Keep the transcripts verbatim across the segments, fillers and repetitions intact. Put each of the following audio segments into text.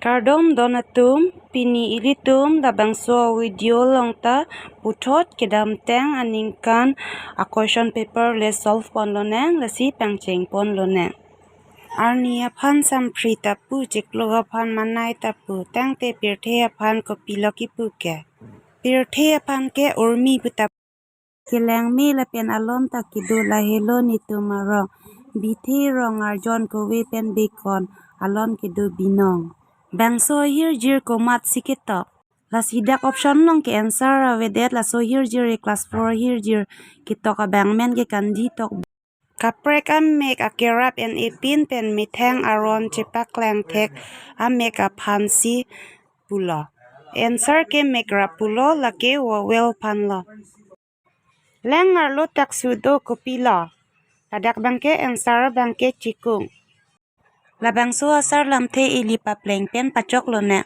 Kardom don atum, pini ilitum labangso video along ta puthot kedamtang aningkan a question paper le solve pon lonang, lasi pangcheng pon lonang. Arni aphan samphri ta pu, chiklo aphan manai ta pu, tangte pirthe aphan kopilo kipu ke? Pirthe aphan ke urmi pu ta. Kelangme lapen alon ta kedo, lahelo netum arong. Bithe rong arjon kove pen bekon, alon kedo binong. Bangso ahirjir komatsi ketok? Lasi dak option along ke answer avedet, laso ahirjir ke class four ahirjir ketok abang amen ke kandi tok. Kaprek amek akerap en-e pin pen methang aron chepaklang thek amek aphansi pulo. Answer ke mek rap pulo, lake vowel aphanlo. Lang arlo tak sudo kopilo? Ladak abangke answer abangke chikung. Labangso asar lamthe ili papleng pen pachok lonang.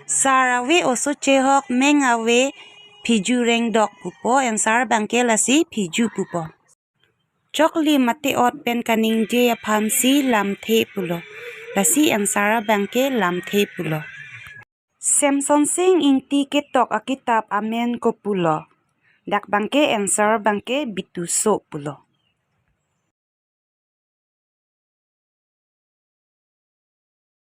Sar ave oso chehok, meng ave phiju rengdok pupo, answer abangke lasi phiju pupo. Choklim mate ot pen kaningje aphansi lamthe pulo. Lasi answer abangke lamthe pulo. Semsonsing Ingti ketok akitap amen kopulo? Dak abangke answer abangke Bituso pulo.